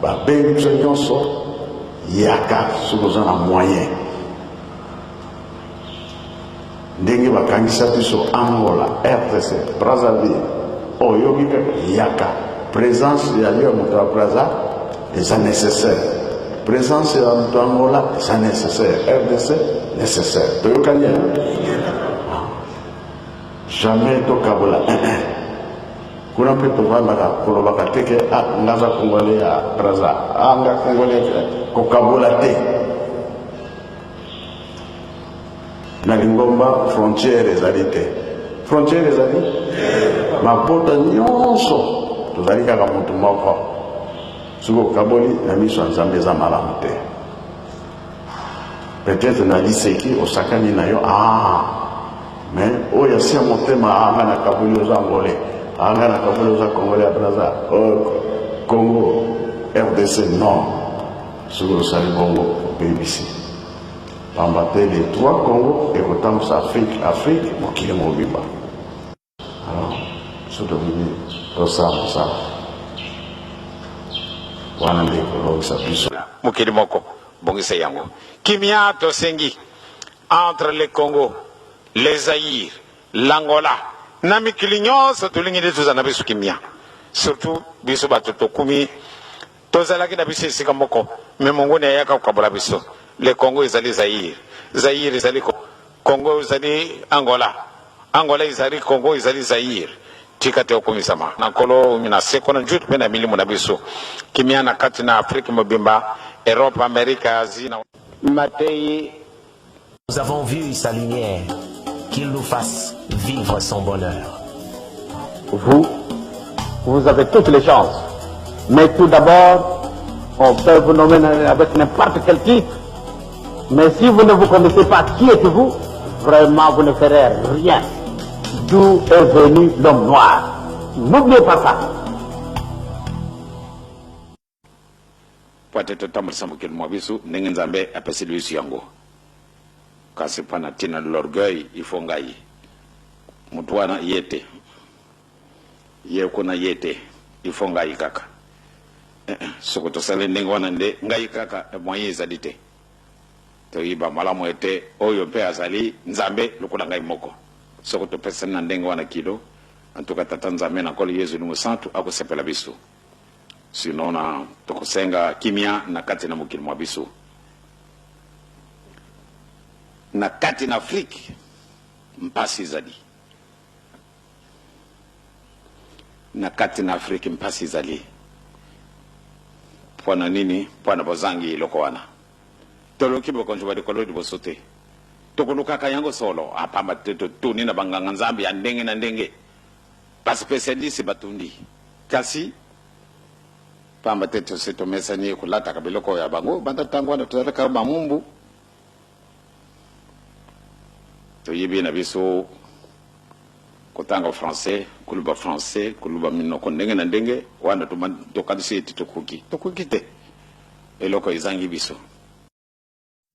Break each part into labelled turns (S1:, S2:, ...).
S1: Babengi biso nyonso, yaka soki oza na moyen. Ndenge bakangisa biso Angola, RDC, Brazzaville, oyoki kaka yaka. Presence ya yo ya moto ya Brazza eza necessaire. Presence ya moto ya Angola eza necessaire. RDC necessaire. Toyokani hein? Jamais tokabola eh, eh. Kuna mpe tovandaka kolobaka te ke ah, nga aza congolais ya Brazza, ah, nga congolais, kokabola te. Na lingomba frontière ezali te, frontière ezali mabota nyonso, tozali kaka motu moko. Soki okaboli na miso ya Nzambe eza malamu te. Peut-être na liseki osakani na yo, ah, mais oyo asia motema, ah, nga nakaboli oza angolais, ah, nga nakaboli oza congolais ya Brazza, oh, Congo RDC, non. Soki osali bongo obebisi, pamba te les trois Congo ekotambusa Afrique, Afrique mokili mobimba. Alors soki tolingi tosala mosala wana nde ekolongisa biso.
S2: Mokili moko bongisa yango. Kimia tosengi entre le Congo, le Zaïre, l'Angola na mikili nyonso, tolingi nde tozala na biso kimia, surtout biso bato tokumi tozalaki na biso esika moko, me monguni ayaka kokabola biso. Le Congo ezali Zaïre, Zaïre ezali Congo, ezali Angola, Angola ezali Congo, ezali Zaïre. Tika te okumisama na Nkolo na seko na njutu mpe na milimo na biso. Kimia na kati na Afrike mobimba, Europe, Amerika, Asie na Matei.
S3: Nous avons vu sa lumière, qu'il nous fasse vivre son bonheur.
S4: Vous, vous avez toutes les chances. Mais tout d'abord, on peut vous nommer avec n'importe quel titre. Mais si vous ne vous connaissez pas qui êtes-vous, vraiment vous ne ferez rien. D'où est venu l'homme noir? N'oubliez pas ça.
S2: Mpo ete totambolisa mokili mwa biso ndenge Nzambe apeseli biso yango. Kasi mpo na ntina l'orgueil, il faut ngai moto wana ye te, ye kuna ye te, il faut ngai kaka. Eh, eh, soko tosali ndenge wana nde ngai kaka, moyen ezali te. Toyiba malamu ete oyo mpe azali Nzambe lokola ngai moko. Soko topesani na ndenge wana kilo, en tout cas Tata Nzambe na Nkolo Yezu Mosantu akosepela biso. Sinon na tokosenga kimia na kati na mokili mwa biso. Na kati na Afrique mpasi ezali. Na kati na Afrique mpasi ezali. Mpo na nini? Mpo na bozangi eloko wana. Toluki bokonzi bwa likolo liboso te. Tokolukaka yango solo, ah, pamba te totuni na banganga Nzambe ya ndenge na ndenge. Ba specialiste batundi. Kasi pamba te tosi tomesani kolataka biloko ya bango banda ntango wana tozalaka bamumbu, toyebi na biso kotanga français, koloba français, koloba minoko ndenge na ndenge wana, tokanisi ete tokoki. Tokoki te, eloko ezangi biso.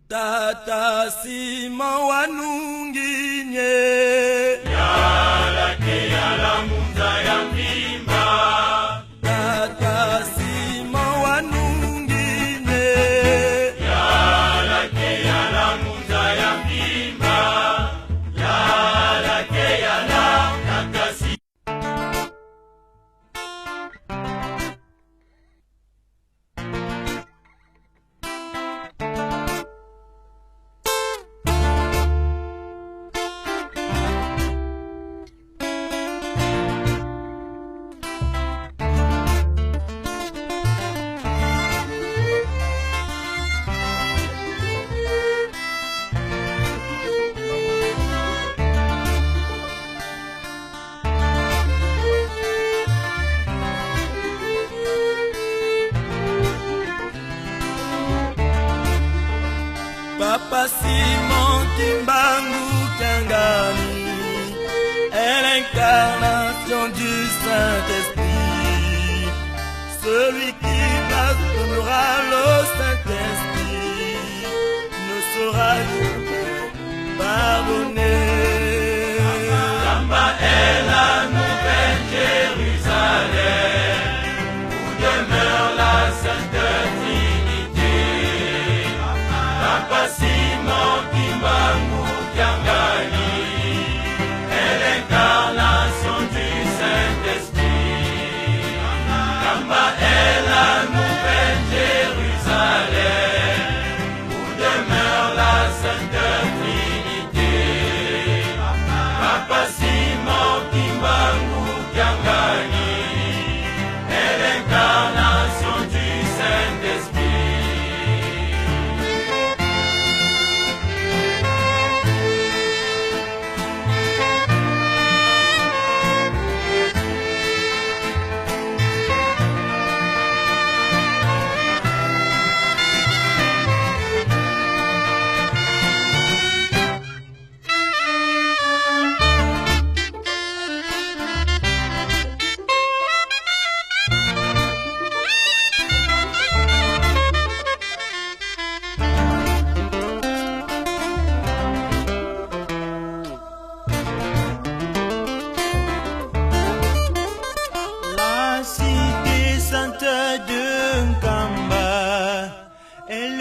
S5: Tata Simon Wanunginye
S6: Yala ke yala munza ya mpimba.
S5: Tata Simon Wanunginye
S6: Yala ke yala munza ya mpimba. Yala ke yala tata Simon.
S5: Papa Simon Kimbangu Kiangani est l'incarnation du Saint-Esprit. Celui qui blasphèmera le Saint-Esprit ne sera jamais pardonné.
S6: Kamba est la nouvelle Jérusalem, où demeure la sainteté.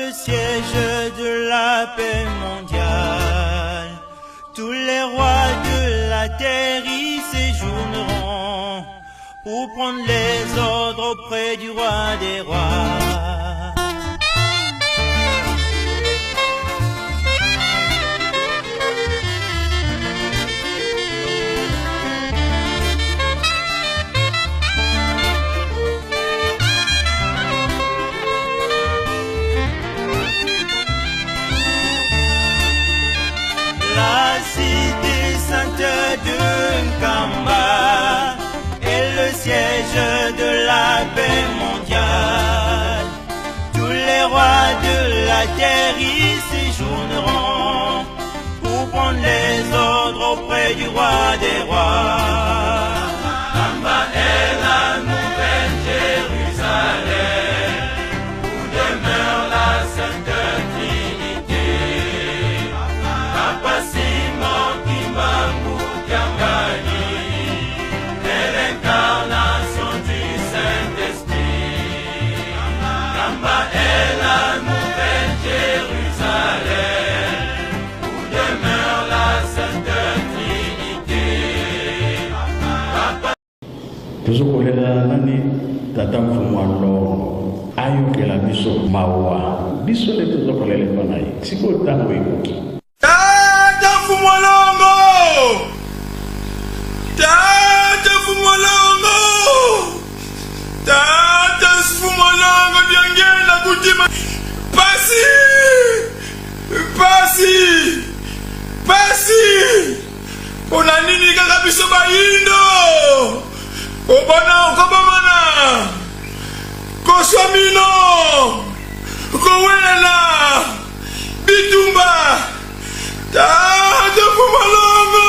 S5: le siège de la paix mondiale. Tous les rois de la terre y séjourneront pour prendre les ordres auprès du roi des rois. La cité sainte de Nkamba est le siège de la paix mondiale. Tous les rois de la terre y séjourneront pour prendre les ordres auprès du roi des rois. Nkamba est la nouvelle Jérusalem où demeure la Sainte Trinité. Papa Simon Kimbangu Kiangani est l'incarnation du Saint-Esprit. Nkamba est la nouvelle Jérusalem où demeure la Sainte Trinité. Papa
S1: Tozokolela na nani? Tata Mfumu a Longo ayokela biso mawa, biso nde tozokolela epa na ye sikoyo ntango ekoki.
S5: Tata Mfumu a Longo! Tata Mfumu a Longo! Tata Mfumu a Longo Diangienda Kuntima Pasi! Pasi! Pasi! Pona nini kaka biso bayindo kobona kobomana koswa mino kowelana bitumba tata Mpumalongo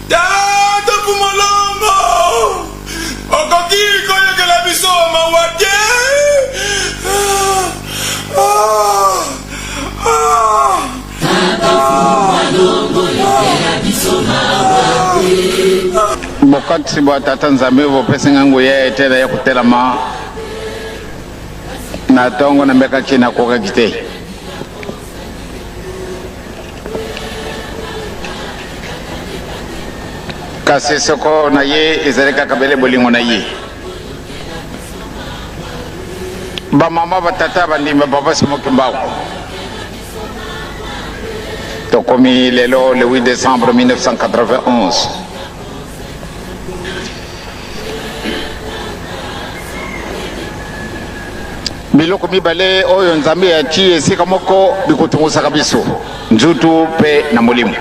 S5: tata Mpumalongo okoki koyokela biso mawa te ah, ah, ah.
S2: Bokatisi bwa Tata Nzambe bopesi nga nguya ete ya kotelama na ntongo namekaki nakokaki te. Kasi soko na ye ezali kaka bele bolingo na ye. Bamama, batata, bandimi, papa Simon Kimbangu. Tokomi lelo le 8 décembre 1991. Biloko mibale oyo Nzambe atie esika moko bikotungusaka biso nzutu mpe na molimo.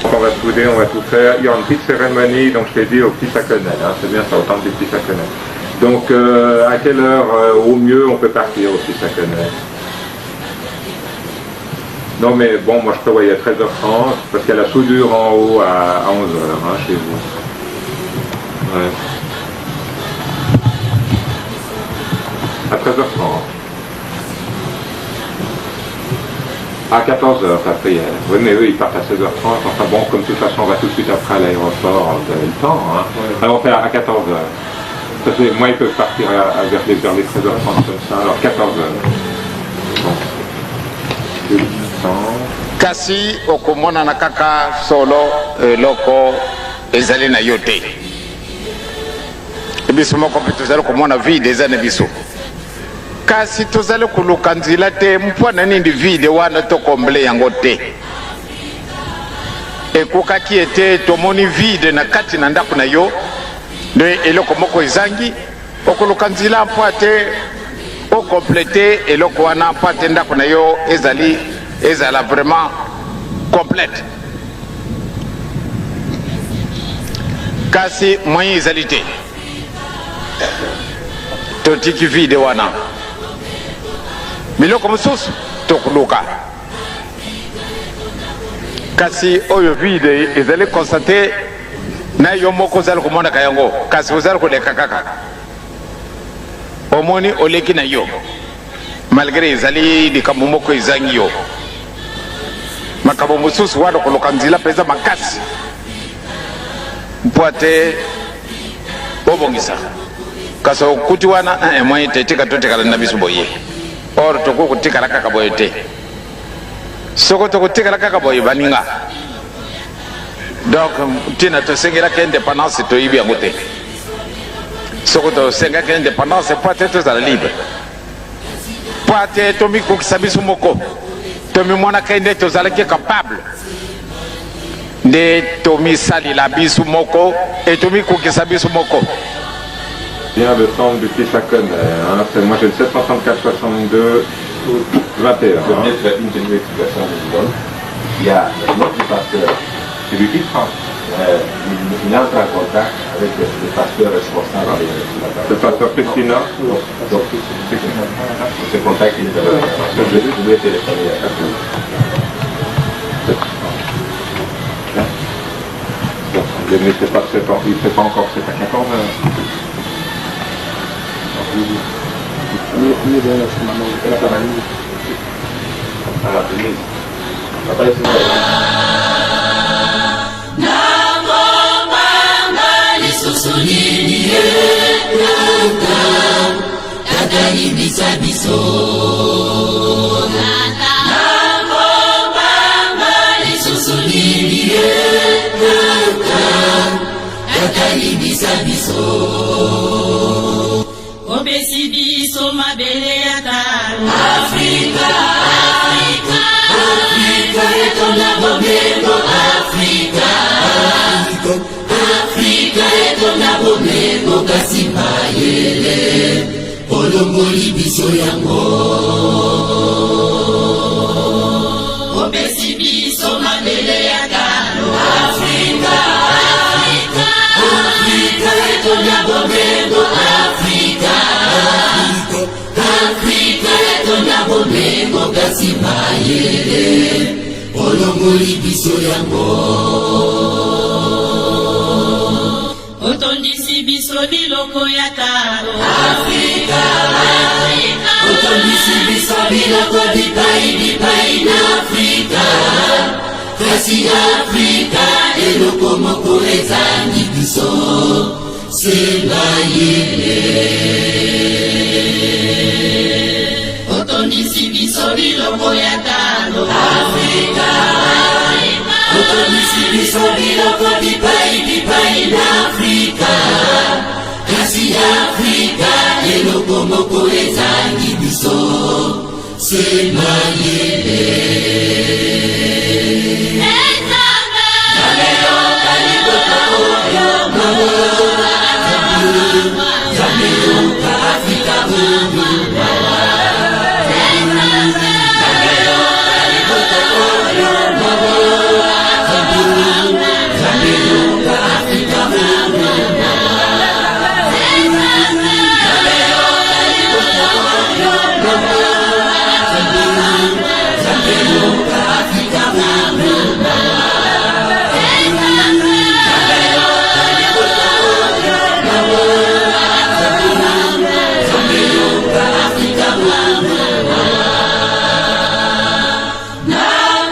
S7: On va souder, on va tout faire. Il y aura une petite cérémonie, donc je t'ai dit au petit Saconnex, hein, c'est bien ça, au temple du petit Saconnex. Donc euh, à quelle heure euh, au mieux on peut partir au petit Saconnex? Non mais bon, moi je prévoyais 13h30, parce qu'il y a la soudure en haut à, 11h hein, chez vous. Ouais. À 13h30. À 14h, la prière. Oui, mais eux, ils partent à 16h30. Enfin bon, comme de toute façon, on va tout de suite après à l'aéroport, vous avez le temps. Hein. Alors on fait à 14h. Ça, c'est, moi, ils peuvent partir à, vers, les, vers les 13h30 comme ça. Alors 14h. Bon.
S2: Kasi okomonana kaka solo eloko ezali na yo te. Biso moko mpe tozali komona vide eza na biso. Kasi tozali koluka nzela te mpo na nini vide wana to comble yango te. Ekokaki ete tomoni vide na kati na ndako na yo nde eloko moko ezangi, okoluka nzela mpo ete o complete eloko wana mpo ete ndako na yo ezali ezala vraiment complète. Kasi moyen ezali te. Totiki vide wana, biloko mosusu tokoluka, kasi oyo vide ezali constate na yo moko ozali komonaka yango, kasi ozali koleka kaka, omoni oleki na yo malgre ezali likambo moko ezangi yo. Makambo mosusu wana koluka nzela mpenza makasi mpo ate bobongisa. Kasi okuti wana eh, eh, moyen te, tika totikala na biso boye. Or tokoki kotikala kaka boye te. Soko tokotikala kaka boye baninga. Donc ntina tosengelaki indépendance toyibi yango te. Soko tosengaki indépendance mpo ate tozala libre. Mpo ate tomikokisa biso moko. Tomimonaka nde tozalaki capable. Nde tomisalela biso moko et tomikokisa biso moko.
S7: Bien le centre du Pisacone, hein, c'est moi j'ai le 734 62 21.
S8: Je vais faire une petite explication minimum. Il y a notre pasteur.
S7: C'est lui qui prend.
S8: Il entre en contact avec le pasteur responsable de
S7: Le pasteur Christina.
S8: Donc, ce contact, il est je vais téléphoner.
S7: Mais c'est pas, c'est pas, il fait pas encore, c'est pas 14 heures.
S6: Nakobanga lisusu nini ye tata, tata limbisa biso. Nakobanga lisusu nini ye tata, tata limbisa biso. Opesi biso mabele ya talo. Afrika, Afrika, Afrika etonda bomengo. Afrika, Afrika etonda bomengo, kasi mayele olongoli biso yango. Opesi biso mabele ya talo. Afrika, Afrika, Afrika etonda bomengo. Afrika, Afrika etonda bomengo, kasi mayele olongoli biso yango. Otondisi biso biloko ya talo. Afrika, Afrika, otondisi biso biloko bipai bipai na Afrika, kasi Afrika eloko moko ezangi biso se mayele. Otondisi biso biloko ya talo. Afrika, Afrika, otondisi biso biloko bipai bipai na Afrika, kasi Afrika eloko moko ezangi biso se mayele. Nzambe libota oyo, Nzambe yoka Afrika oyo, Nzambe yoka libota oyo, Nzambe yoka Afrika oyo, Nzambe yoka libota oyo, Nzambe yoka Afrika oyo, Nzambe yoka libota oyo, Nzambe yoka Afrika oyo.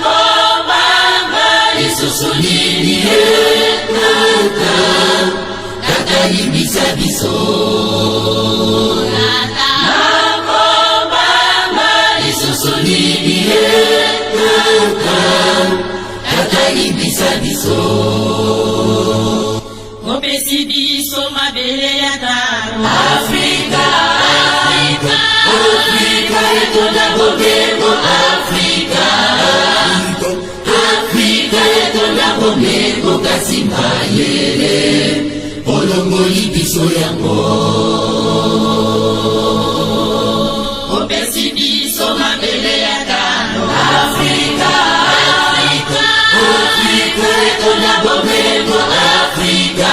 S6: Nakobanga lisusu nini ye tata, tata limbisa biso. Nakobanga lisusu nini ye tata, tata limbisa biso. Opesi biso mabele ya talo. Afrika, Afrika, Afrika etonda bomengo. Afrika, Afrika etonda bomengo, kasi mayele olongoli biso yango. Opesi biso mabele ya talo. Afrika, Afrika, Afrika etonda bomengo. Afrika,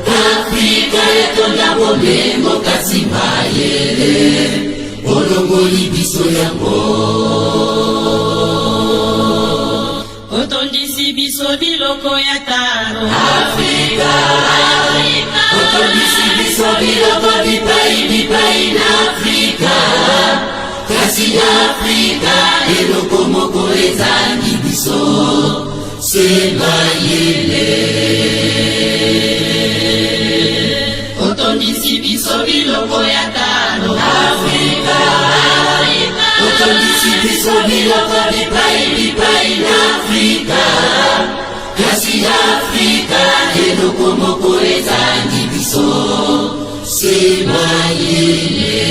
S6: Afrika etonda bomengo, kasi mayele olongoli biso yango. Otondisi biso biloko ya talo. Afrika, Afrika, otondisi biso biloko bipai bipai na Afrika, kasi Afrika eloko moko ezangi biso se mayele. Otondisi biso biloko ya talo. Afrika, otondisi biso biloko bipai bipai na Afrika. Kasi Afrika eloko moko ezangi biso se mayele.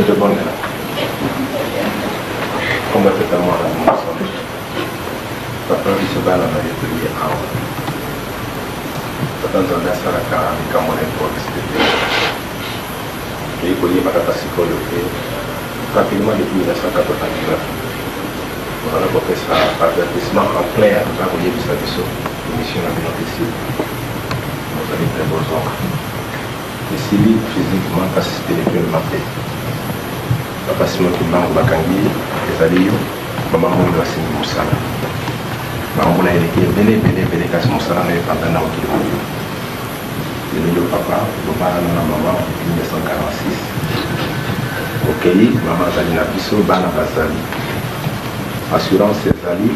S8: Tobondela. Kombo tata mwana mosantu. Papa biso bana na yo toye awa. Tata Nzambe asalaka likambo na improviste te. Toyei koyeba kaka sikoyo te tranquillement depuis 1989 ozala kopesa avertissement en clair, oza koyebisa biso émission na bino esili, bozali mpe bozonga esili physiquement kasi spirituellement te. Papa Simon Kimbangu bakangi ye, ezali yo mama Mondo asimbi mosala. Bambula eleki ebele ebele ebele, kasi mosala na yo epanzani na mokili mobimba. Lelo yo papa bobalana na mama depuis 1946, okei, mama azali na biso, bana bazali, assurance ezali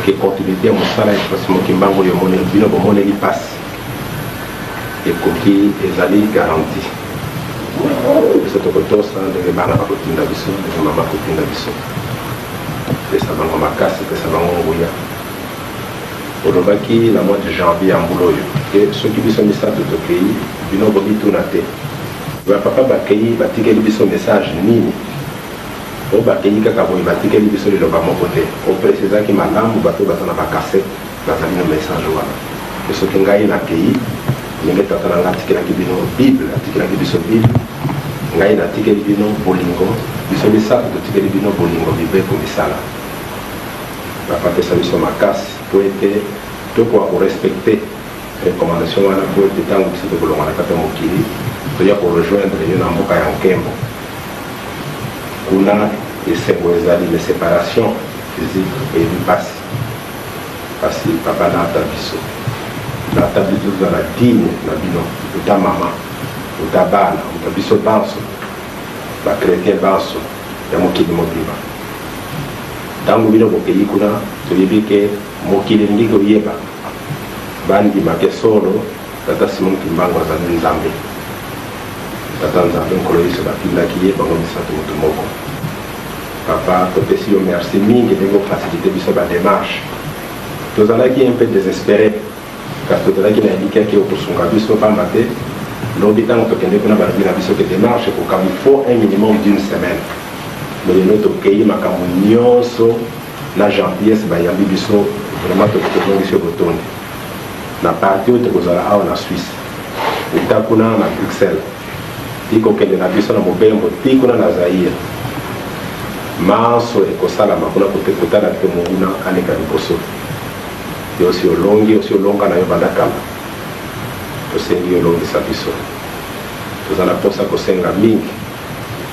S8: ke continuité ya mosala ya papa Simon Kimbangu oyo omoneli bino bomoneli pasi ekoki ezali garantie. Biso tokotosa ndenge bana bakotinda biso, ndenge mama akotinda biso. Pesa bango makasi, pesa bango nguya. Olobaki na mois de janvier ya mbula oyo ke soki biso misato tokei, bino bomituna te ba papa bakei batikeli biso message nini? O bakei kaka boye batikeli biso liloba moko te. O precisaki malamu bato oyo baza na ba cassette bazali na message wana ke soki ngai nakei, ndenge tata na ngai atikelaki bino bible, atikelaki biso bible, ngai natikeli bino bolingo, biso misato totikeli bino bolingo, mibeko, misala. Papa pesa biso makasi po ete tokoka ko respecter recommandation wana po ete tango biso tokolongwa na kati ya mokili toya ko rejoindre yo na mboka ya nkembo. Kuna esengo ezali mais separation physique oyebi pasi. Kasi papa lata biso, lata biso tozala digne na bino, uta mama, uta bana, uta biso banso ba chretiens banso ya mokili mobimba. Tango bino bokeyi kuna, toyebi ke mokili elingi koyeba, bandima ke solo Tata Simon Kimbangu azali Nzambe. Tata Nzambe Nkolo Yesu batindaki ye, bango misato moto moko. Papa, topesi yo merci mingi ndenge o faciliter biso ba demarches. Tozalaki un peu desespere, kasi tozalaki na elikya ke okosunga biso, pamba te lobi tango tokende kuna balobi na biso ke demarche ekokaba il faut un minimum d'une semaine. Mais lelo tokeyi makambo nionso na gentillesse bayambi biso, vraiment tozongisi yo botondi. Na partie oyo tokozala awa na Suisse, uta kuna na Bruxelles ti kokende na biso na mobembo ti kuna na Zaïre, manso ekosalama kuna kotala te monguna aleka liboso. Yo osi olongi, osi olonga na yo banda kala. Tosengi yo olongisa biso. Toza na posa kosenga mingi,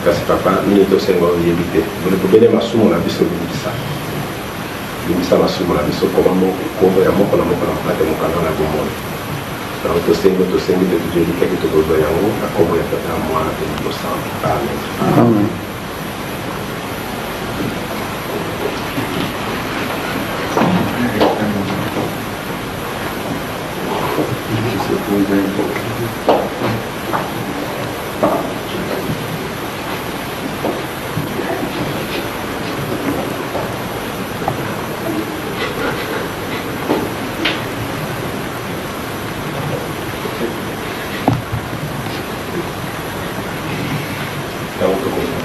S8: kasi Papa, nini tosenga oyo oyebi te. Bobele masumu na biso limbisa. Limbisa masumu na biso, koma kombo ya moko na moko na mokate mokanda na bomoi. Yango tosengi oyo tosengi mpe tozwi elikya ete tokozwa yango na kombo ya Tata, Mwana mpe Molimo Santu. Amen.
S4: Amen.
S8: Ntango tokozwa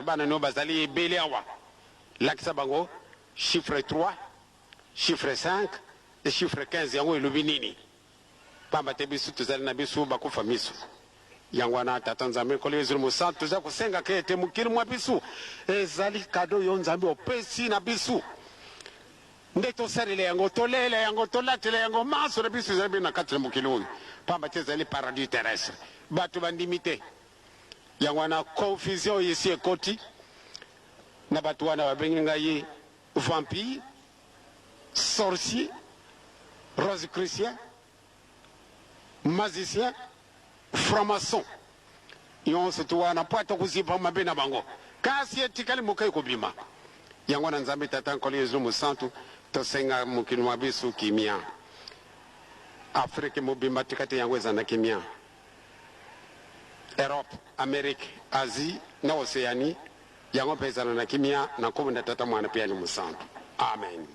S2: Bana no bazali ebele awa lakisa bango chiffre 3 chiffre 5 et chiffre 15 yango elobi nini pamba te biso tozali na biso bakufa miso yango wana tata nzambe nkolo yezu mosantu toza kosengaka ete mokili mwa biso ezali kado yo nzambe opesi na biso nde tosalela yango tolela yango tolatela yango manso na biso ezali na kati na mokili oyo pamba te ezali paradis terrestre bato bandimi te yango wana confusion esi ekoti na bato wana babengi ngai vampire sorcier rosicrucien.
S9: Magicien, franc-maçon, nyonso tu wana mpo ata kozipa mabe na bango, kasi etikali moke ekobima. Yango na Nzambe Tata Nkolo Yezu Mosantu, tosenga mokili mwa biso kimia. Afrique mobimba tika te yango ezala na kimia. Europe, Amerique, Asie na Oceanie yango mpe ezala na kimia na nkombo na Tata Mwana mpe ya Elimo Santu. Amen.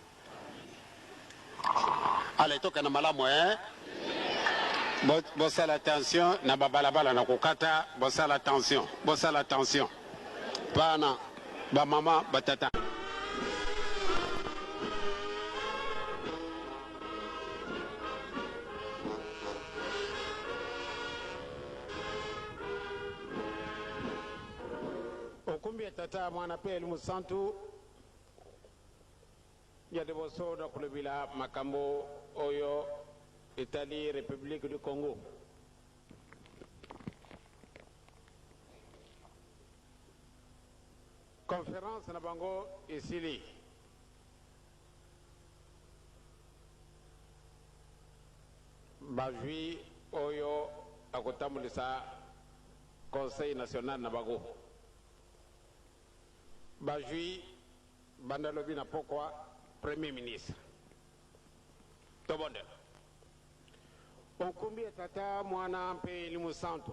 S9: Ale tokenda malamu eh? Bosala attention na babalabala na kokata, bosala attention, bosala attention bana, bamama, batata. Okumbi ya Tata, Mwana mpe Elimo Santu. Ya liboso na kolobela makambo oyo etali Republique du Congo. Conference na bango esili. Bazwi oyo akotambulisa Conseil national na bango. Bazwi Banda lobi na pokwa premier ministre. Tobondela. Okumbi ya Tata, Mwana mpe Elimo Santu.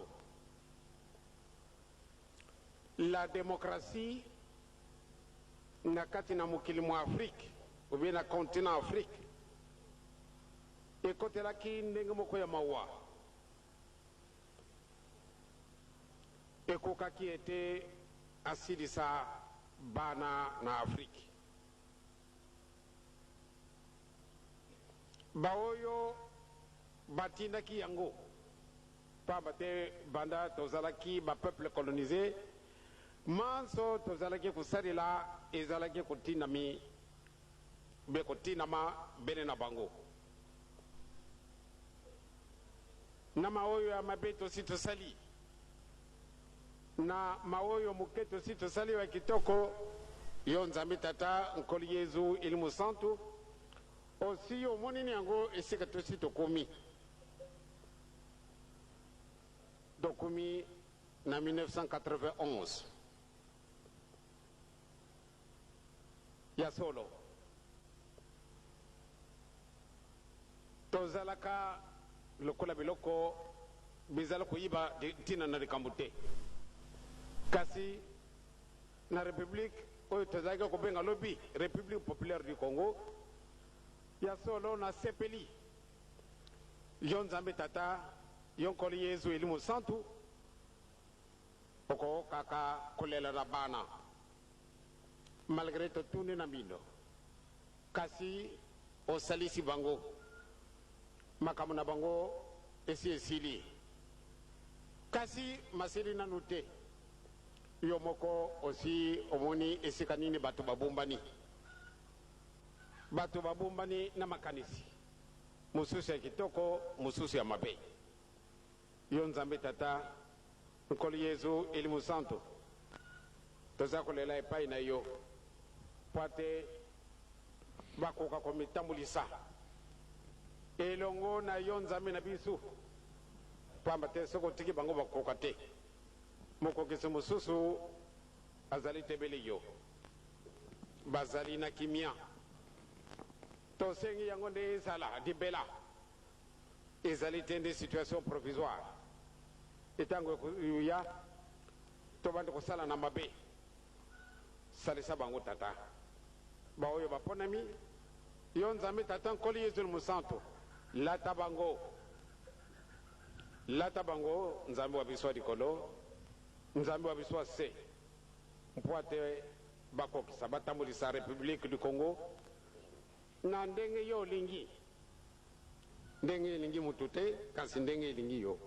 S9: La democratie na kati na mokili mwa Afrique ou bien na continent Afrique ekotelaki ndenge moko ya mawa. Ekokaki ete asilisa bana na Afrique. Baoyo batindaki yango, pamba te banda tozalaki ba peuples colonises, manso tozalaki kosalela ezalaki kotindami be kotindama bene na bango. Na maoyo ya mabe tosi tosali, na maoyo moke tosi tosali ya kitoko, yo Nzambe Tata, Nkolo Yezu, Elimo Santu, osi omonini yango esika tosi tokomi. Tokomi na 1991. Ya solo, tozalaka lokola biloko bizali koyiba ntina na likambo te. Kasi na Republique oyo tozalaki kobenga lobi Republique populaire du Congo, ya solo nasepeli yo Nzambe Tata, yo Nkolo Yezu Elimo Santu, Okokaka kolela na bana malgre totuni na mbindo kasi osalisi bango makambo na bango esi esili kasi masili nanu te yo moko osi omoni esika nini bato babombani bato babombani na makanisi mosusu ya kitoko mosusu ya mabe Yo Nzambe Tata, Nkolo Yezu, Elimo Santu, toza kolela epai na yo mpo ate bakoka komitambulisa elongo na yo Nzambe na bisu, pamba te soki otiki bango bakoka te. Mokokisi mosusu azali te bele yo. Bazali na kimia. Tosengi yango nde ezala libela. Ezali te nde situation provisoire. Etango ekoya tobandi kosala na mabe. Salisa bango Tata. Baoyo baponami, Yo Nzambe Tata Nkolo Yezu Mosantu, lata bango. Lata bango Nzambe wa biso wa likolo, Nzambe wa biso wa se, mpo ate bakokisa, batambulisa Republique du Congo na ndenge yo olingi. Ndenge elingi moto te, kasi ndenge elingi yo.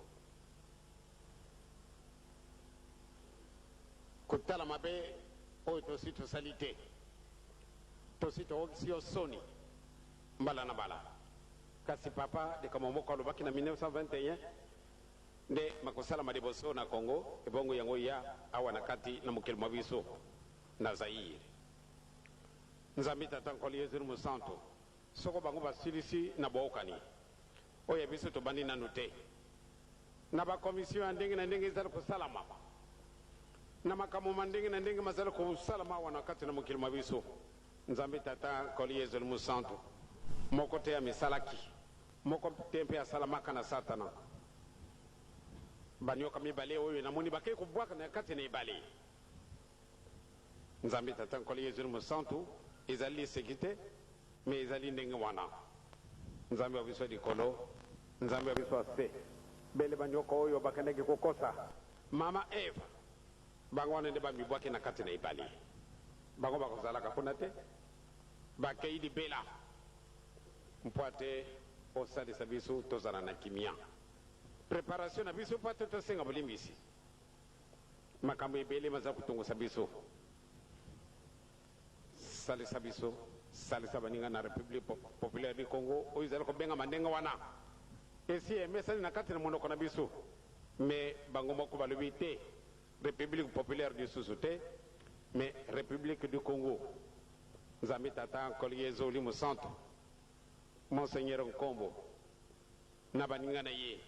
S9: Kotala mabe oyo tosi tosali te. Tosi tookisi yo soni mbala na mbala. Kasi Papa, likambo moko alobaki na 1921 nde makosalama liboso na Congo, ebongo yango ya awa na kati na mokili mwa biso na Zaïre. Nzambe Tata Nkolo Yezu Mosantu, Soko bango basilisi na bookani, oyo ya biso tobandi nanu te. Na ba commission ya ndenge na ndenge ezali kosalama, na makambo ma ndenge na ndenge mazali kosalama awa na kati na mokili mwa biso. Nzambe Tata, Nkolo Yezu Mosantu, moko te amisalaki, moko te mpe asalamaka na Satana. Banyoka mibale oyo namoni bakei kobwaka na kati na ebale. Nzambe Tata, Nkolo Yezu Mosantu, ezali liseki te, mais ezali ndenge wana. Nzambe wa biso ya likolo, Nzambe wa biso ya se, bele banyoka oyo bakendaki kokosa mama Eva, bango wana nde bamibwaki na kati na ebale. Bango bakozalaka kuna te, bakei libela. Mpo ate osalisa biso tozala na kimia. Preparation na biso mpo ate tosenga bolimbisi. Makambo ebele maza kotungusa biso. Salisa biso, salisa baninga na Republique Populaire du Congo oyo ezali kobengama ndenge wana. Esi emesani na kati na monoko na biso, mais bango moko balobi te Republique Populaire lisusu te, mais Republique du Congo. Nzambe Tata, Nkolo Yezu Molimo Santu, Monseigneur Nkombo na baninga na ye,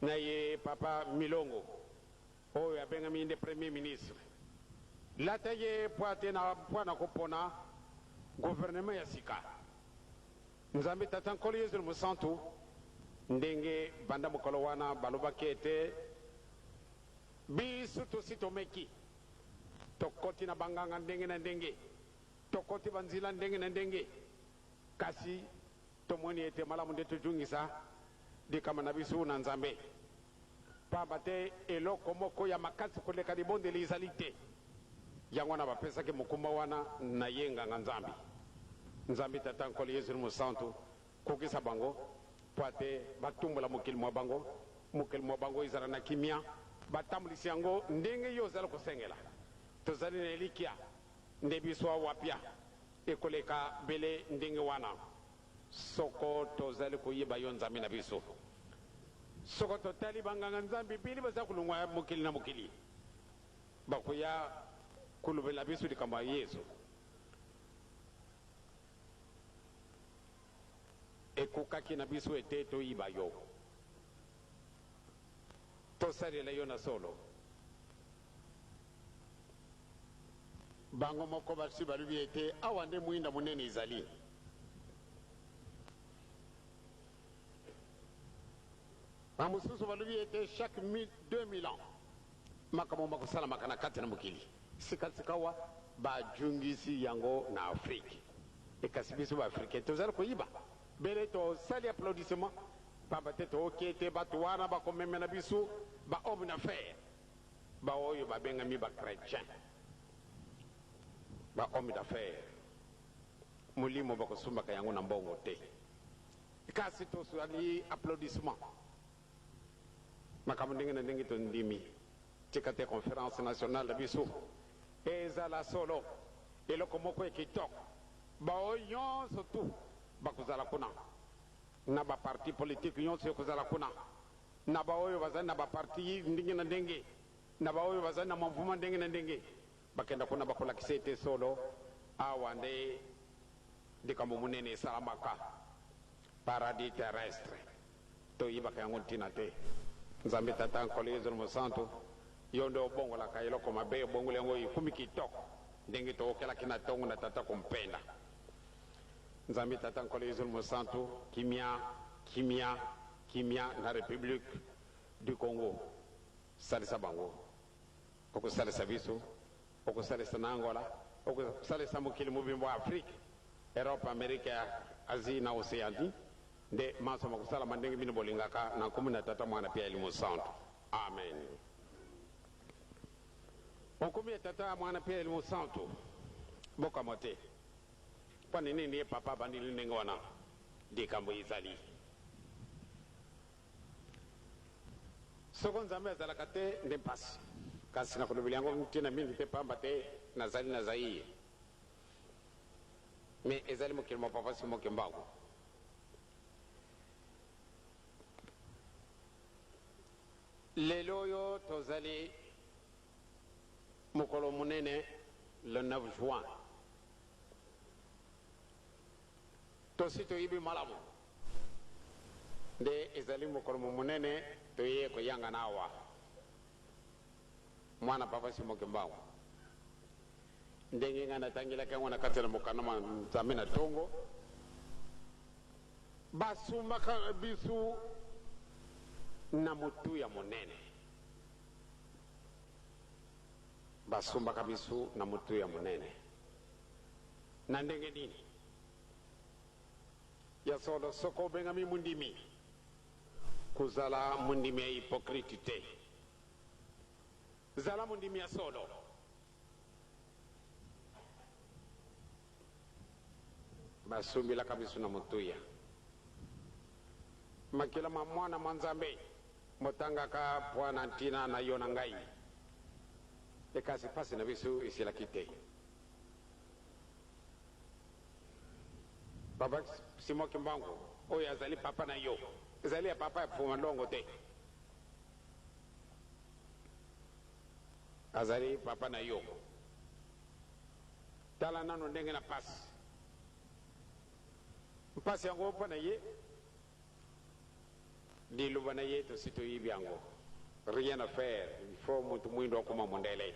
S9: na ye Papa Milongo oyo abengami nde Premier ministre, lata ye mpo ate na mpo na kopona gouvernement ya sika. Nzambe Tata Nkolo Yezu Mosantu, ndenge banda mokolo wana balobaki ete biso tosi tomeki, tokoti na banganga ndenge na ndenge, tokoti banzila ndenge na ndenge, kasi tomoni ete malamu nde tojungisa likama na biso na Nzambe. Pamba te eloko moko ya makasi koleka libondeli ezali te. Yango wana bapesaki mokumba wana na ye nganga Nzambe. Nzambe Tata Nkolo Yezu Mosantu, kokisa bango mpo ate batumbola mokili mwa bango, mokili mwa bango ezala na kimia, batambulisi yango ndenge yo ozali kosengela. Tozali na elikya nde biso awa pia ekoleka bele ndenge wana. Soko tozali koyeba yo Nzambe na biso, soko totali banganga Nzambe ebele baza kolongwa mokili na mokili, bakoya kolobela biso likambo ya Yesu. Ekokaki na biso ete toyiba yo, tosalela yo na solo. Bango moko basi balobi ete awa nde mwinda monene ezali. Bamosusu balobi ete chaque 2000 ans makambo makosalamaka na kati na mokili. Sikasikawa bajungisi yango na Afrike. Ekasi biso ba-Africain tozali koyiba bele, tosali applaudissement pamba te tooki ete bato wana bakomemela biso ba homme d'affaires, baoyo babengami ba chrétien, ba homme d'affaires. Molimo bakosumbaka yango na mbongo te, kasi tosali applaudissement makambo ndenge na ndenge tondimi. Tika te conference nationale na biso ezala solo eloko moko ya kitoko, baoyo nyonso tu bakozala kuna, na baparti politike nyonso ekozala kuna, na baoyo bazali na baparti ndenge na ndenge, na baoyo bazali na mamvuma ndenge na ndenge, bakenda kuna bakolakisa ete solo awa nde likambo monene esalamaka, paradis terrestre. Toyibaka yango ntina te. Nzambe Tata, Nkolo Yezu Mosantu, yo nde obongolaka eloko mabe, obongoli yango ekomi kitoko, ndenge tookelaki na tongo na Tata Kumpenda. Nzambe Tata, Nkolo Yezu Mosantu, kimia, kimia, kimia na Republique du Congo. Salisa bango. Okosalisa biso, okosalisa na Angola, okosalisa mokili mobimba wa Afrique, Europe, Amerika, Asie na Oceanie. Nde manso makosalama ndenge bino bolingaka, na nkombo na Tata, Mwana mpe ya Elimo Santu. Amen. O nkombo ya Tata, Mwana mpe ya Elimo Santu. Bokamwa te. Mpo na nini ye papa abandeli ndenge wana? Likambo ezali. Soko Nzambe azalaka te nde mpasi. Kasi nakolobela yango ntina mingi te pamba te nazali na Zaïre. Mais ezali mokili mwa papa Simon Kimbangu. Lelo oyo tozali mokolo monene le 9 juin. Tosi toyebi malamu. Nde ezali mokolo monene toye koyangana awa. Mwana Papa Simon Kimbangu, ndenge ngai natangelaki yango na kati na mokanda mwa Nzambe na tongo, basumbaka bisu na motuya monene. Basumbaka bisu na motuya monene. Na ndenge nini? Ya solo, soko obengami mondimi, kozala mondimi ya hypocrite te. Zala mondimi ya solo. Basumbelaka biso na motuya makila ma Mwana mwa Nzambe motangaka mpo na ntina na yo na ngai. E kasi mpasi na biso esilaki te. Papa Simon Kimbangu, oyo azali papa na yo, ezali ya papa ya Pfuma Longo te. Azali papa na yo. Tala nano ndenge na pasi. Mpasi yango mpo na ye, liloba na ye tosi toyibi yango. Rien à faire, il faut mutu mwindo akoma mondele.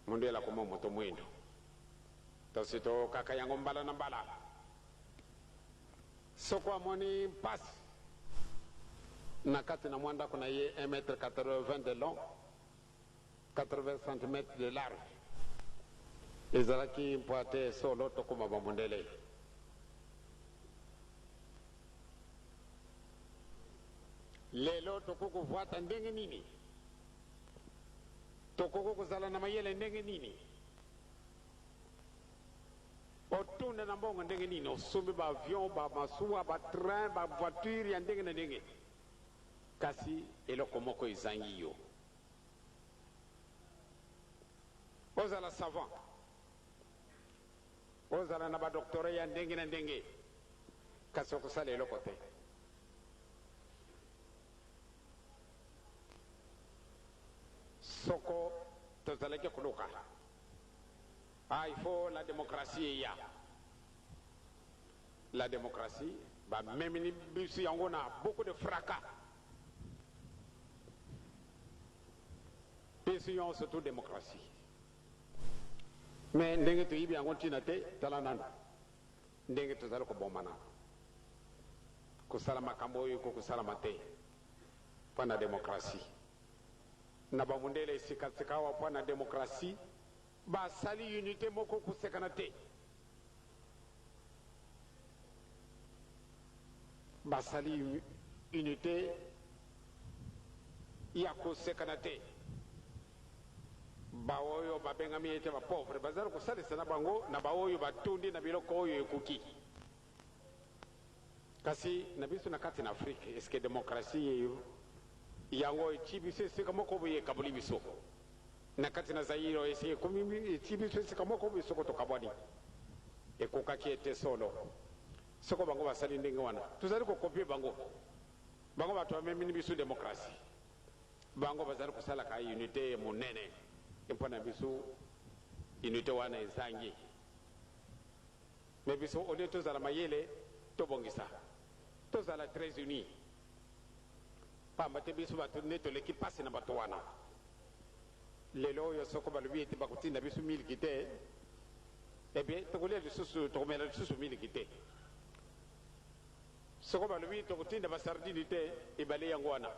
S9: Mondele akoma moto mwindo. Tosi toyokaka yango mbala na mbala. Soko amoni mpasi na kati na mwa ndako na ye 1 mètre 80 de long, 80 cm de large, ezalaki mpo ate solo tokoma ba mondele. Lelo tokoki kovwata ndenge nini? Tokoki kozala na mayele ndenge nini? Otonda na mbongo ndenge nini? Osombi ba avion, ba masuwa, ba train, ba voiture ya ndenge na ndenge, kasi eloko moko ezangi yo. Ozala savant, ozala na ba doctorat ya ndenge na ndenge, kasi okosala eloko te. Soko tozalaki koluka, ah, il faut la democratie eya. La democratie, bamemini biso yango na beaucoup de fracas. Biso nyonso tu democratie. Mais ndenge toyibi yango ntina te, tala nanu ndenge tozali kobomana, kosala makambo oyo ekoki kosalama te mpo na democratie. Na ba mundele sika-sika awa mpo na democratie, basali unite moko kosekana te. Basali unite ya kosekana te. Baoyo babengami ete ba pauvres bazali kosalisa na bango na baoyo batondi na biloko oyo ekoki. Kasi na biso na kati na Afrique, est-ce que democratie yango etii biso esika moko boye ekaboli biso? Na kati na Zaïre, esi ekomi etii biso esika moko boye soko tokabwani? Ekokaki ete solo. Soko bango basali ndenge wana, tozali ko copier bango. Bango bato bamemini biso democratie. Bango bazali kosalaka unite monene mpo na biso, unite wana ezangi. Mais biso au lieu tozala mayele tobongisa, tozala très unis. Pamba te biso bato nde toleki pasi na bato wana. Lelo oyo soko balobi ete bakotinda biso miliki te, eh bien tokolia lisusu, tokomela lisusu miliki te. Soko balobi tokotinda ba sardine te, ebale yango wana.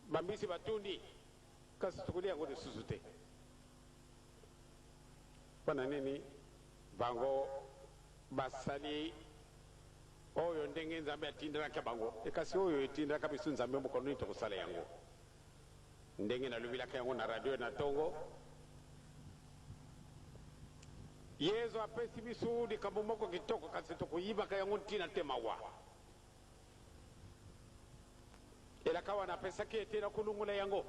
S9: Bambisi batundi, kasi tokolia yango lisusu te. Mpo na nini? Bango basali oyo ndenge Nzambe atindelaka bango. E kasi oyo etindelaka biso Nzambe, mokolo nini tokosala yango? Ndenge nalobilaka yango na radio na tongo, Yezu apesi biso likambo moko kitoko, kasi tokoyibaka yango ntina te. Mawa. Elaka wana apesaki ete nakolongola yango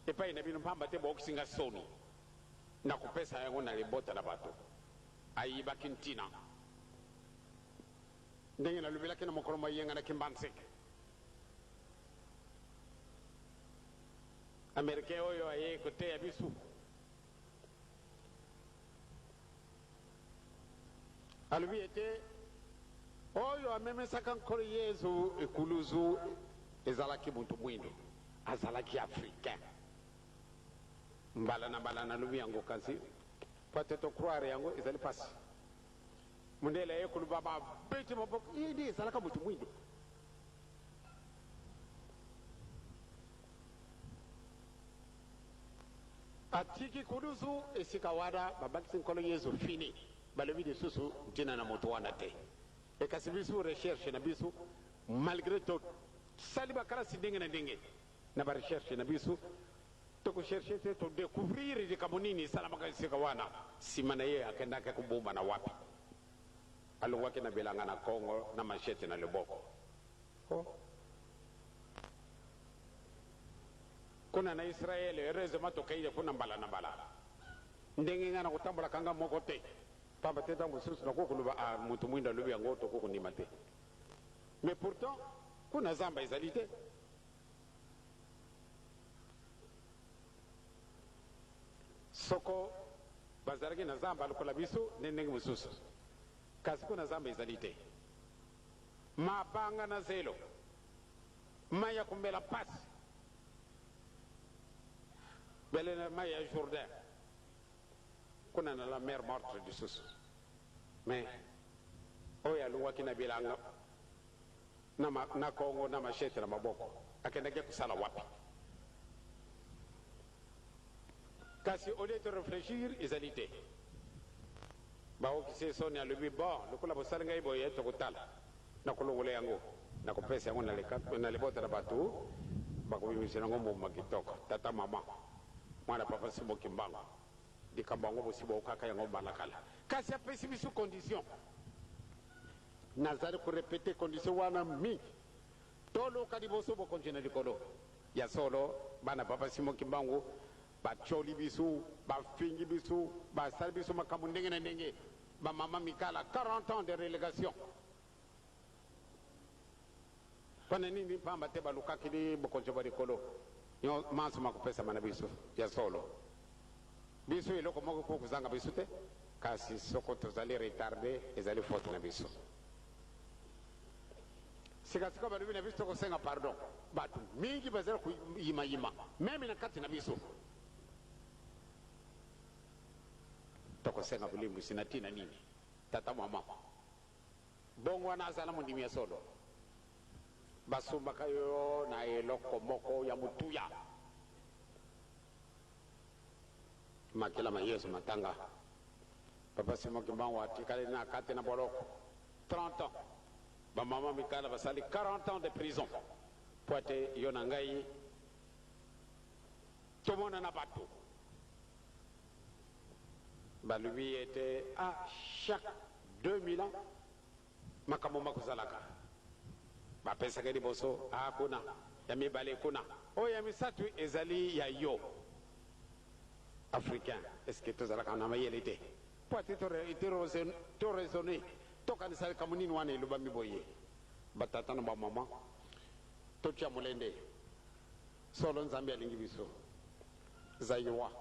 S9: epai na bino, mpamba te bookisi nga soni, nakopesa yango na libota na bato. Ayibaki ntina. Ndenge nalobelaki na mokolo mwa eyenga na Kimbanseke, Americain oyo ayei koteya biso, alobi ete. Oyo amemesaka Nkolo Yezu ekuluzu ezalaki mutu mwindo, azalaki Africain. Mbala na mbala nalobi yango, kasi po te to croire yango ezali pasi. Mundele aye koloba babeti maboko, ye nde ezalaka mutu mwindo. Atiki kuluzu esika wana, babakisi Nkolo Yezu fini. Balobi lisusu ntina na moto wana te. E kasi biso recherche na biso malgre to sali ba kalasi ndenge na ndenge na ba recherche na biso toko chercher te to decouvrir likambo nini esalamaka esika wana. Sima na ye akendaki kobombana wapi? Alongwaki na bilanga na Congo na machette na loboko. Oh. Kuna na Israël heureusement tokeyi kuna mbala na mbala. Ndenge ngai nakotambolaka ngai moko te, pamba te ntango mosusu nakoki koloba, Ah, moto mwindo alobi yango, tokoki kondima te. Mais pourtant, kuna zamba ezali te. Soko bazalaki na zamba lokola biso, nde ndenge mosusu. Kasi kuna zamba ezali te. Mabanga na zelo, mai ya komela mpasi. Bele na mayi ya Jourdain kuna na la mer morte lisusu mais oyo alongwaki na bilanga na, ma, na Congo na machete na maboko akendaki kosala wapi? Kasi au lieu de reflechir ezali te. Baokisi ye soni alobi bon lokola bosali ngai boye tokotala. Nakolongola yango, nakopesa yango na libota na bato, bakobimisela yango mbuma kitoko. Tata, mama, mwana papa Simon Kimbangu, likambo yango bosi bookaka yango banda kala. Kasi apesi biso condition. Nazali ko repeter condition wana mingi. Toluka liboso bokonzi na likolo. Ya solo, bana papa Simon Kimbangu batioli biso, bafingi biso, basali biso makambo ndenge na ndenge. Ba mama mikala 40 ans de relegation pona nini? Pamba te balukaki li bokonzi bwa likolo, nyo manso makopesama na biso. Ya solo, biso eloko moko ekoki kozanga biso te, kasi soko tozali retarde ezali faute na biso. Sikasikoyo balobi na biso tokosenga pardon, bato mingi bazali koyimayima meme na kati na biso. Tokosenga bolimbisi na tina nini? Tata mama bongo wana azala mondimi ya solo? Basumbaka yo na eloko moko ya motuya. Makila ma Yesu matanga. Papa Simon Kimbangu atikali na kati na boloko 30 ans. Ba mama mikala basali 40 ans de prison po ete yo na ngai tomona na bato. Balobi ete a chaque 2000 ans makambo makozalaka. Bapesaka liboso a kuna, ya mibale kuna, oyo ya misato ezali ya yo Africain. Est-ce que tozalaka na mayele te po ete to raisonner, tokanisa likambo nini wana elobami boye? Batata na bamama, totia molende. Solo Nzambe alingi biso. Zaïrois,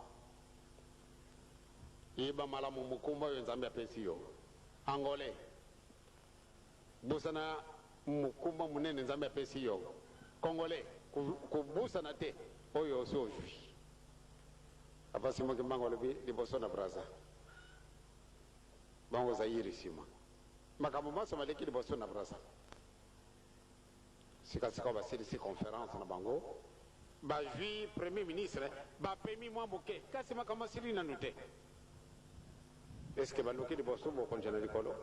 S9: yeba malamu mokumba oyo Nzambe apesi yo. Angolais, bosana mokumba monene Nzambe apesi yo. Congolais, kobosana te oyo osi ozwi. Papa Simon Kimbangu alobi liboso na Brazza, bango Zaïre nsima. Makambo manso maleki liboso na Brazza. Sikasikoyo basilisi conference na bango, bazwi Premier ministre, bapemi mwa moke, kasi makambo masili nanu te. Est-ce que baluki liboso bokonzi na likolo?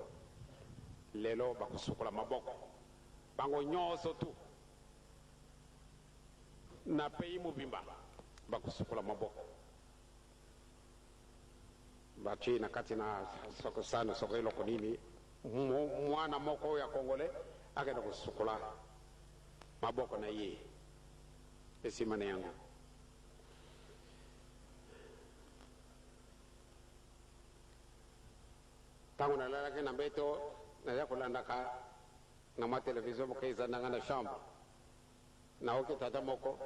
S9: Lelo bakosukola maboko bango nyonso tout na pays mobimba, bakosukola maboko batie na kati na soko sani soko eloko nini, mwana moko ya congolais akenda kosukola maboko na ye esima na yango. Ntango nalalaki na mbeto, naza kolandaka na mwa televizio moke eza nanga na chambre, naoki tata moko,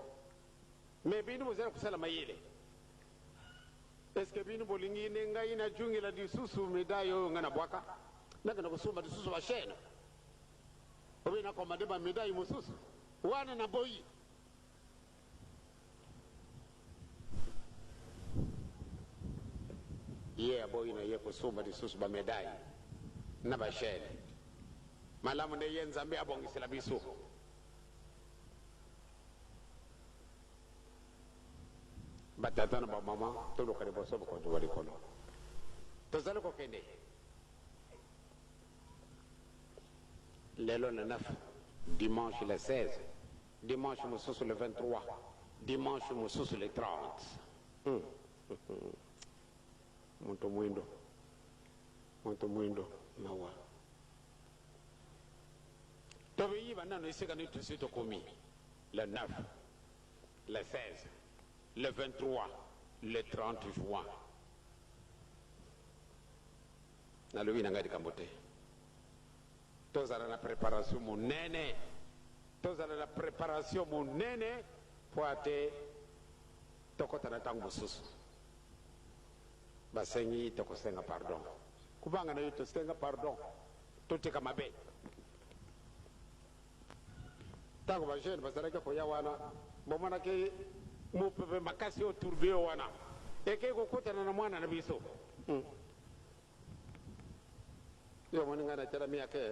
S9: me bino bozali kosala mayele, eske bino bolingi nde ngai najungela lisusu medaille oyo ngai nabwaka, nakenda kosomba lisusu ba chaine? Obe na commande ba medaille mosusu wana na boyi. Ye aboyi na ye kosomba lisusu ba medaille na ba chaine. Malamu nde ye Nzambe abongisela biso. Ba tata na ba mama toluka liboso bokonzi bwa likolo. Tozali kokende. Lelo le 9, dimanche le 16, dimanche mosusu le 23, dimanche mosusu le 30. Hmm. Moto mwindo, moto mwindo, mawa. Tobeyiba nano esika nini tosi tokomi le 9, le 16, le 23, le 30 juin. Nalobi na ngai likambo te. Tozala na preparation monene, tozala na preparation monene mpo ate tokota na ntango mosusu. Basengi tokosenga pardon. Kobanga na yo tosenga pardon, totika mabe. Ntango ba jeunes bazalaki koya wana, bomonaki mopepe makasi oyo tourbillon wana ekei kokutana na mwana na biso. Hmm. Yo omoni ngai natelami ake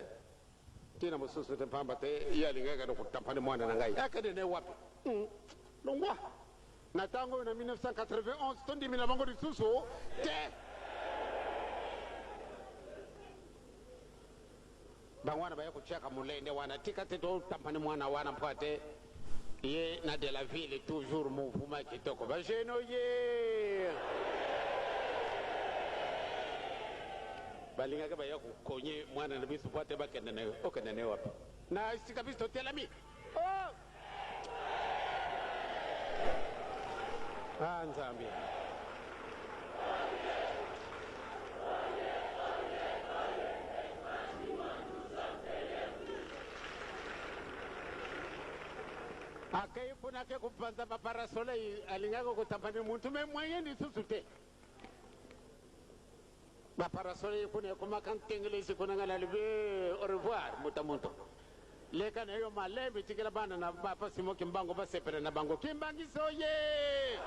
S9: ntina mosusu te mpamba te ye alingaki kende kotampane mwana na ngai akende na ye wapi? Hmm. Longwa na ntango oyo na 1991 tondimi na bango lisusu te. Bango wana baye kotiaka molende wana tika te totampane mwana wana mpo ate ye na de la ville toujours mouvement kitoko ba jeune oye balingaki baya kokonye mwana na biso mpo ate bakende na yo okende na yo wapi na esika biso totelami oh! Ah, Nzambe. Akei kuna ake kopanza baparasolei alingaki kotampani muntu me moyen lisusu te. Baparasolei kuna ekomaka ntengelesi kuna ngai nalobi au revoir mbuta muntu. Leka na yo malembe tikela bana na papa Simon Kimbangu basepela na bango. Kimbanguiste oye!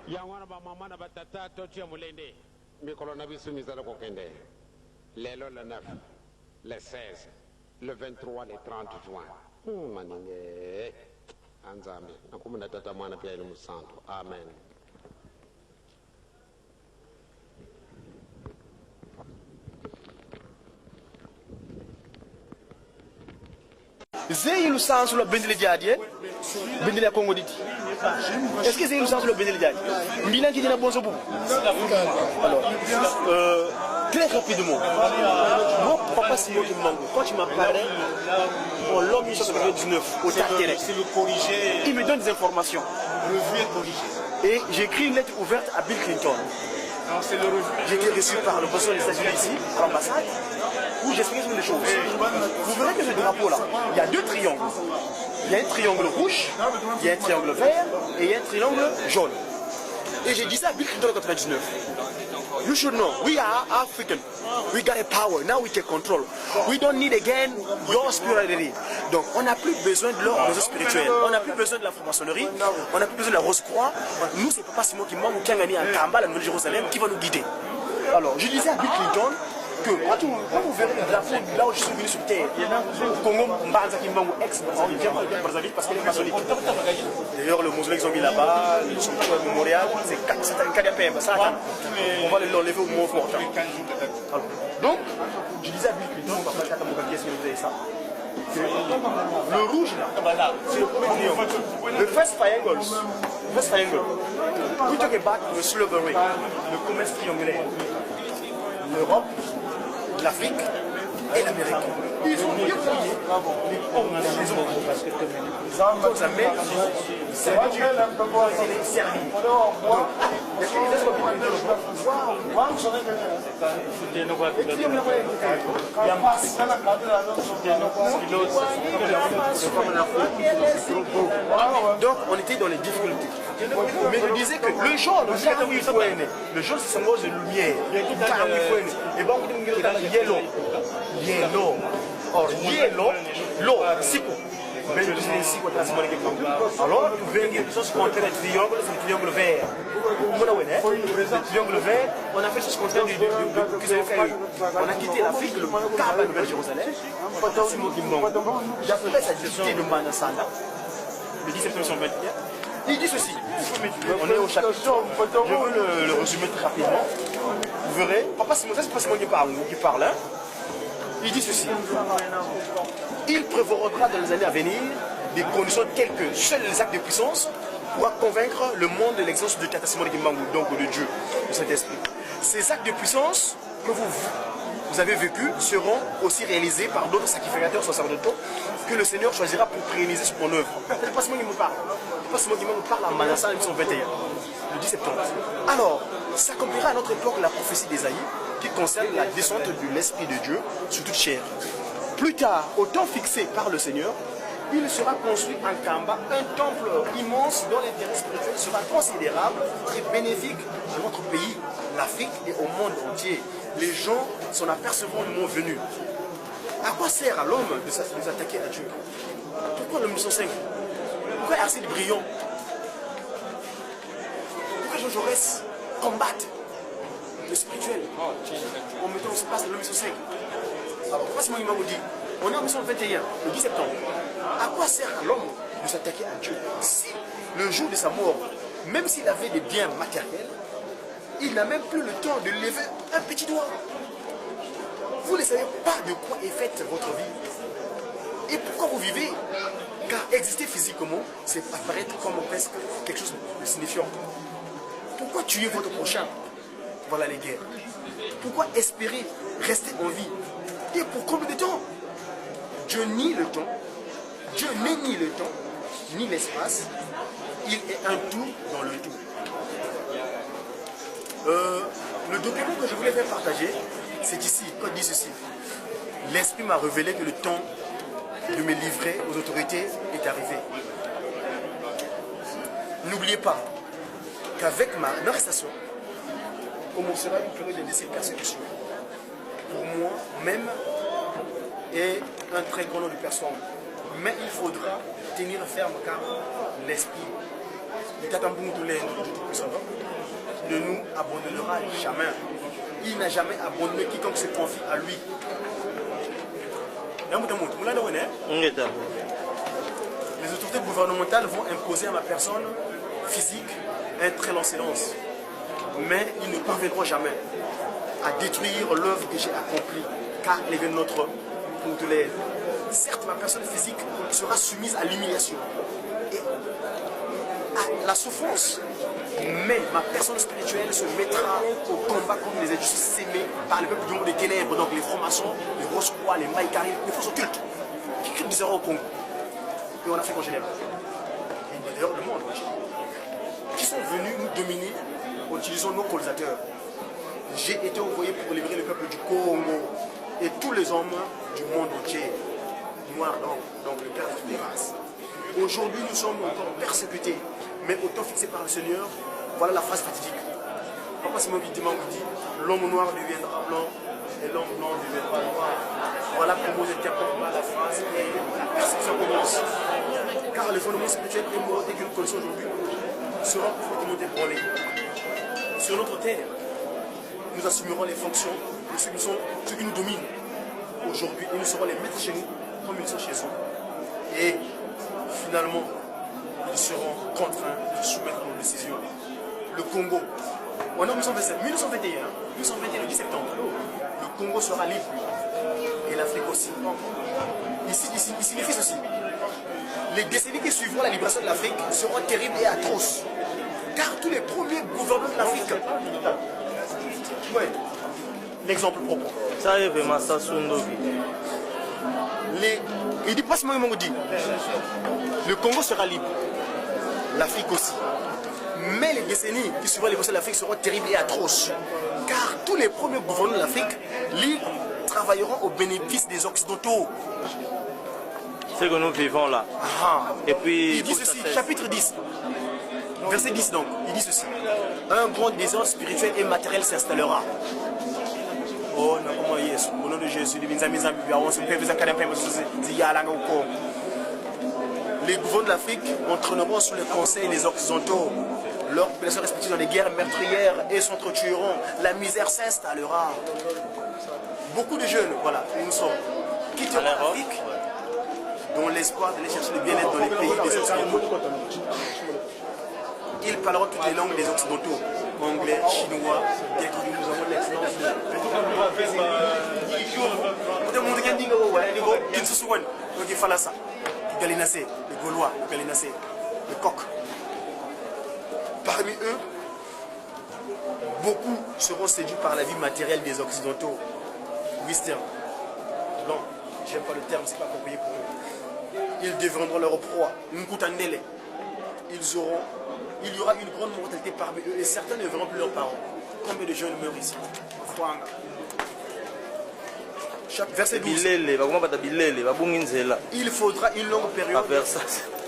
S9: Yango wana bamama na batata totia molende mikolo na biso mizali kokende lelo le 9 le 16 le 23 le 30 juin hmm, maninge a nzambe nakomi na tata mwana mpe ya mosantu amen.
S10: Zei lusanzu lwa bendele diadie bendele ya Congo didi. Est-ce que zei lusanzu lwa bendele diadie mbina nkidi na bonzo bubu. Alors, euh, très rapidement, moi, papa Simon Kimbangu, quand tu m'apparais en l'an 1999 au Tarteret, il me donne des informations. Et j'écris une lettre ouverte à Bill Clinton. J'ai été reçu par le président des États-Unis ici, à l'ambassade, où j'expliquais des choses. Vous verrez que ce drapeau-là, il y a deux triangles. Il y a un triangle rouge, il y a un triangle vert et il y a un triangle jaune. Et j'ai dit ça à Bill Clinton en 99. You should know, we are African. We got a power, now we can control. We don't need again your spirituality. Donc on n'a plus besoin de leur réseau spirituel. On n'a plus besoin de la franc-maçonnerie. On n'a plus besoin de la Rose-Croix. Nous, c'est Papa Simon Kimbangu Kiangani à Kamba, la Nouvelle-Jérusalem, qui va nous guider. Alors, je disais à Bill Clinton, Que quand, tu, quand vous verrez le drapeau là où je suis venu sur terre, au Congo, Mbanza Kimbangu, ex-Brazzaville, j'aime pas Brazzaville parce qu'elle est maçonnique. D'ailleurs, le mausolée qu'ils ont mis là-bas, le sanctuaire mémorial, c'est un KDPM, ça, on va l'enlever au moment opportun. Alors, donc, je disais à Bill Clinton, papa Tata Moka, qui est-ce que vous avez ça? Le rouge là, c'est le premier triangle. Le first triangle, first triangle. We talk about the slavery, le commerce triangulaire. L'Europe, l'Afrique et l'Amérique. Ils ont dépouillé les autres. Donc ça met, c'est les servir. Donc on était dans les difficultés. Mais je disais que le jaune, le jaune c'est symbole de lumière. Et bon, yellow. Yellow. Or, yellow, l'eau, c'est quoi? Mais je disais ici, alors, tu veux quelque chose contraire au triangle, c'est le triangle vert. Le triangle vert, on a fait ce contraire du, du, du, On a quitté l'Afrique, le Cap à Nouvelle-Jérusalem. D'après sa divinité de Manassanda, le 10 septembre 1921, il dit ceci. On est au chapitre. Je veux le, le résumer très rapidement. Vous verrez. Papa Simon, ça c'est pas Simon qui parle, qui parle. Hein. Il dit ceci. Il prévoira dans les années à venir des conditions telles que seuls les actes de puissance pourra convaincre le monde de l'existence de Tata Simon Kimbangu, donc de Dieu, du Saint-Esprit. Ces actes de puissance que vous, vous avez vécu seront aussi réalisés par d'autres sacrificateurs sacerdotaux que le Seigneur choisira pour pérenniser son œuvre. C'est pas Simon qui me parle. C'est pas Simon qui me parle à Manasseh en 1921, le 10 septembre. Alors, s'accomplira à notre époque la prophétie d'Ésaïe qui concerne la descente de l'Esprit de Dieu sur toute chair. Plus tard, au temps fixé par le Seigneur, il sera construit en Kamba un temple immense dont l'intérêt spirituel sera considérable et bénéfique à notre pays, l'Afrique et au monde entier. Les gens s'en apercevront le moment venu. À quoi sert à l'homme de s'attaquer à Dieu? Pourquoi le 1905? Pourquoi Aristide Briand? Pourquoi Jean Jaurès combatte le spirituel en mettant en place le 1905? Alors, pourquoi Simon Imam dit, on est en 1921, le 10 septembre. À quoi sert à l'homme de s'attaquer à Dieu si le jour de sa mort, même s'il avait des biens matériels, il n'a même plus le temps de lever un petit doigt? Vous ne savez pas de quoi est faite votre vie. Et pourquoi vous vivez? Car exister physiquement, c'est apparaître comme presque quelque chose de signifiant. Pourquoi tuer votre prochain? Voilà les guerres. Pourquoi espérer rester en vie? Et pour combien de temps? Dieu nie le temps. Dieu n'est ni le temps, ni l'espace. Il est un tout dans le tout. Le document que je voulais faire partager, c'est ici, quand il dit ceci. L'Esprit m'a révélé que le temps de me livrer aux autorités est arrivé. N'oubliez pas qu'avec ma arrestation, commencera une période de persécution. Pour moi, même, et un très grand nombre de personnes. Mais il faudra tenir ferme car l'Esprit du Tata Mpungu du Tout-Puissant ne nous abandonnera jamais. Il n'a jamais abandonné quiconque se confie à lui. Les autorités gouvernementales vont imposer à ma personne physique un très long silence. Mais ils ne parviendront jamais à détruire l'œuvre que j'ai accomplie, car elle est de notre pour l'aide. Certes, ma personne physique sera soumise à l'humiliation et à la souffrance, mais ma personne spirituelle se mettra au combat contre les injustices sémées par le peuple du monde des ténèbres, donc les francs-maçons, les Rose-Croix, les Maïkari, les forces occultes qui créent des erreurs au Congo et en Afrique en général. Et d'ailleurs le monde, qui sont venus nous dominer en utilisant nos colonisateurs. J'ai été envoyé pour libérer le peuple du Congo et tous les hommes du monde entier, noirs donc, donc le père de toutes les races. Aujourd'hui, nous sommes encore persécutés, mais au temps fixé par le Seigneur, voilà la phrase fatidique. Papa Simon dit, l'homme noir deviendra blanc et l'homme blanc deviendra noir. Voilà comment j'interprète la phrase et la persécution commence. Car le fondement spirituel est mort et que nous connaissons aujourd'hui sera fortement ébranlé. Sur notre terre, nous assumerons les fonctions de ceux qui, sont, ceux qui nous dominent aujourd'hui. Et nous serons les maîtres chez nous comme ils sont chez eux. Et finalement, ils seront contraints de se soumettre à nos décisions. Le Congo, on est en 1927, 1921, 1921, le 10 septembre, le Congo sera libre et l'Afrique aussi. Ici, ici, il signifie ceci. Les décennies qui suivront la libération de l'Afrique seront terribles et atroces. Car tous les premiers gouverneurs de l'Afrique. Ouais. L'exemple propre.
S5: Ça est vraiment ça,
S10: Les, il dit pas ce moment dit. Le Congo sera libre. L'Afrique aussi. Mais les décennies qui suivront la libération de l'Afrique seront terribles et atroces. Car tous les premiers gouverneurs de l'Afrique libres travailleront au bénéfice des Occidentaux.
S5: Ce que nous vivons là.
S10: Ah.
S5: Et puis.
S10: Il dit ceci, chapitre 10. Verset 10 donc, il dit ceci. Un grand désordre spirituel et matériel s'installera. Oh, non, comment Yesu, au nom de Jésus, les gouverneurs de l'Afrique entraîneront sous les conseils les Occidentaux. Leurs populations respectives dans des guerres meurtrières et s'entretueront. La misère s'installera. Beaucoup de jeunes, voilà, où nous sommes, quitteront l'Afrique dans l'espoir d'aller chercher le bien-être dans les pays des Occidentaux. Ils parleront toutes les langues des Occidentaux, anglais, chinois, grec. Nous avons l'excellence. Donc il fallait ça. Les Gaulois, les Galinacé, les coq. Parmi eux, beaucoup seront séduits par la vie matérielle des Occidentaux. Western. Non, j'aime pas le terme, c'est pas approprié pour eux. Ils deviendront leur proie. Nkutandele. Ils auront, il y aura une grande mortalité parmi eux et certains ne verront plus leurs parents. Combien de jeunes meurent ici? Chaque verset 12.
S5: Bilele, bakoma bata bilele, babungi nzela.
S10: Il faudra une longue période.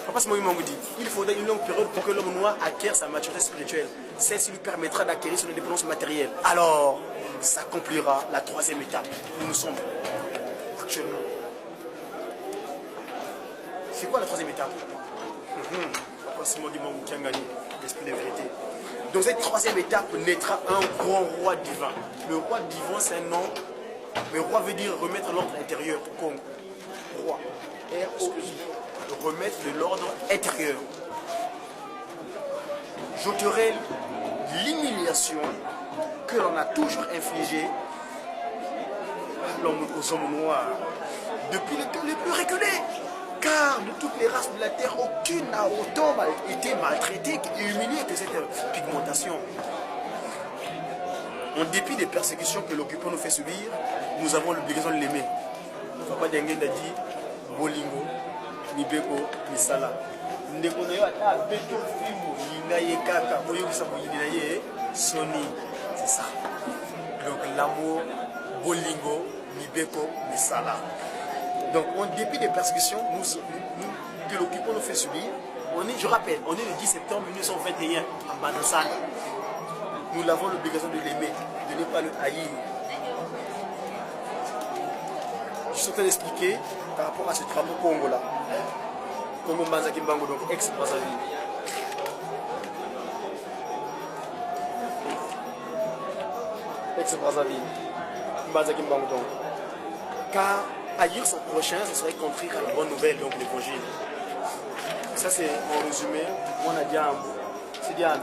S5: Papa
S10: Simon Imango dit, il faudra une longue période pour que l'homme noir acquiert sa maturité spirituelle. Celle-ci lui permettra d'acquérir son indépendance matérielle. Alors, s'accomplira la troisième étape où nous sommes actuellement. C'est quoi la troisième étape? Papa Simon Imango Kiangani, l'esprit de vérité. Dans cette troisième étape naîtra un grand roi divin. Le roi divin, c'est un nom. Mais roi veut dire remettre l'ordre intérieur. Congo. Roi. R-O-I. Remettre de l'ordre intérieur. J'ôterai l'humiliation que l'on a toujours infligée aux hommes noirs depuis les temps les plus reculés. Car de toutes les races de la terre, aucune n'a autant été maltraitée et humiliée que cette pigmentation. En dépit des persécutions que l'occupant nous fait subir, nous avons l'obligation de l'aimer. Papa Diangienda dit Bolingo, Mibeko, Misala. Ndeko na yo ata abeto fimbo, linga ye kaka, oyokisa moyini na ye soni. C'est ça. Donc l'amour, Bolingo, Mibeko, Misala. Donc en dépit des persécutions que l'occupant nous fait subir, on est, je rappelle, on est le 10 septembre 1921 à Banassane. Nous avons l'obligation de l'aimer, de ne pas le haïr. Je suis en train d'expliquer par rapport à ce drapeau Congo-là. Congo Mbanza Kimbangu, donc ex-Brazzaville. Ex-Brazzaville. Mbanza Kimbangu, donc. Car haïr son prochain, ce serait contraire à la bonne nouvelle, donc l'évangile. Ça, c'est en résumé. On a dit un mot. C'est dit un mot.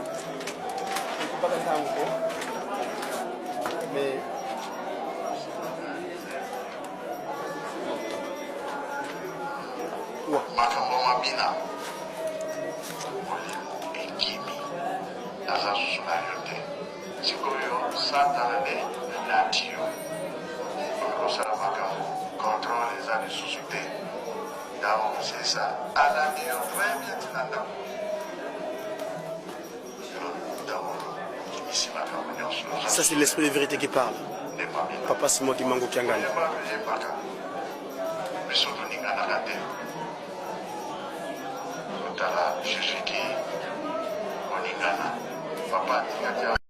S10: Mais
S11: makambo mabina molimo ekimi naza susu na yo te sikoyo satana nde alati yo okomi kosala makambo controle eza lisusu te donc c'est ça alandi yo très bien ti na ndako.
S10: Ça, c'est l'esprit de vérité qui parle. Papa Simon Kimango Kiangani.
S11: Biso toninganaka te totala je suis qui koningana papa alingaki.